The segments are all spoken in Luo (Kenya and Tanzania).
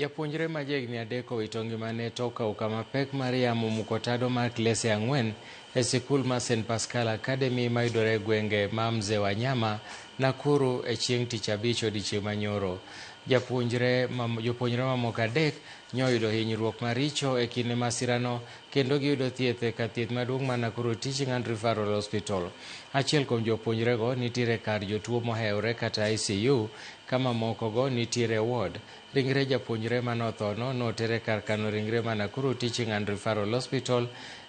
Japuonjre ma jahigni 3 owito ngimane tok auka mapek mar yamo omuko tado mar klese 4 e sikul mar St Pascal Academy mayudore e gwenge ma Mzee Wanyama, Nakuru e chieng' tich abich odiochieng' manyoro. Jopuonjre mamoko 3 nyoyudo hinyruok maricho e kinde masirano kendo giyudo thieth e kar thieth maduong' mar Nakuru Teaching and Referral Hospital. Achiel kuom jopuonjrego nitiere kar jotuo mohewre kata ICU ka mamokogo nitiere e ward. Ringre japuonjre manothono notere kar kano ringre ma Nakuru Teaching and Referral Hospital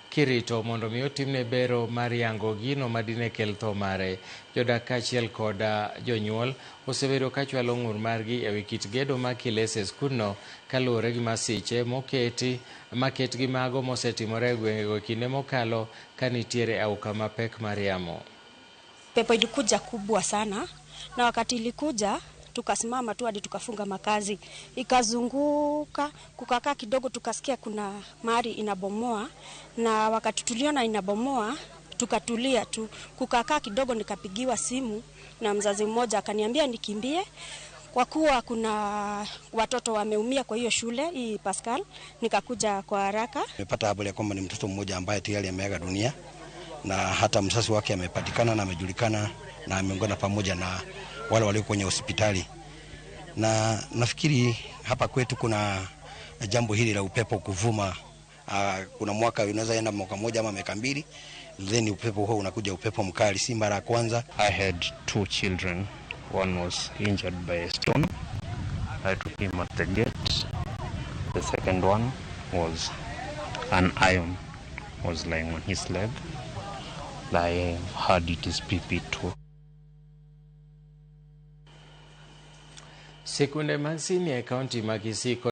kirito mondo mi otimne bero mar yango gino madine kel tho mare. Jodak kaachiel koda jonyuol osebedo kachwalo ng'ur margi ewi kit gedo mar kilese e skundno kaluwore gi masiche maket gi mago mosetimore e gwengego e kinde mokalo ka nitiere auka mapek mar yamo. Pepo ilikuja kubwa sana na wakati ilikuja tukasimama tu hadi tukafunga makazi, ikazunguka kukakaa kidogo, tukasikia kuna mahali inabomoa, na wakati tuliona inabomoa tukatulia tu, kukakaa kidogo, nikapigiwa simu na mzazi mmoja akaniambia nikimbie kwa kuwa kuna watoto wameumia kwa hiyo shule hii Pascal. Nikakuja kwa haraka. Nimepata habari ya kwamba ni mtoto mmoja ambaye tayari ameaga dunia na hata mzazi wake amepatikana na amejulikana na ameungana pamoja na wale walio kwenye hospitali. Na nafikiri hapa kwetu kuna jambo hili la upepo kuvuma. Kuna mwaka unaweza enda mwaka mmoja ama miaka 2, then upepo huo unakuja, upepo mkali, si mara ya kwanza. I had 2 children. One was injured by a stone. I took him at the gate. The second one was an iron was lying on his leg. I heard it is PP2. Sikunde mag sini e kaunti ma Kisii.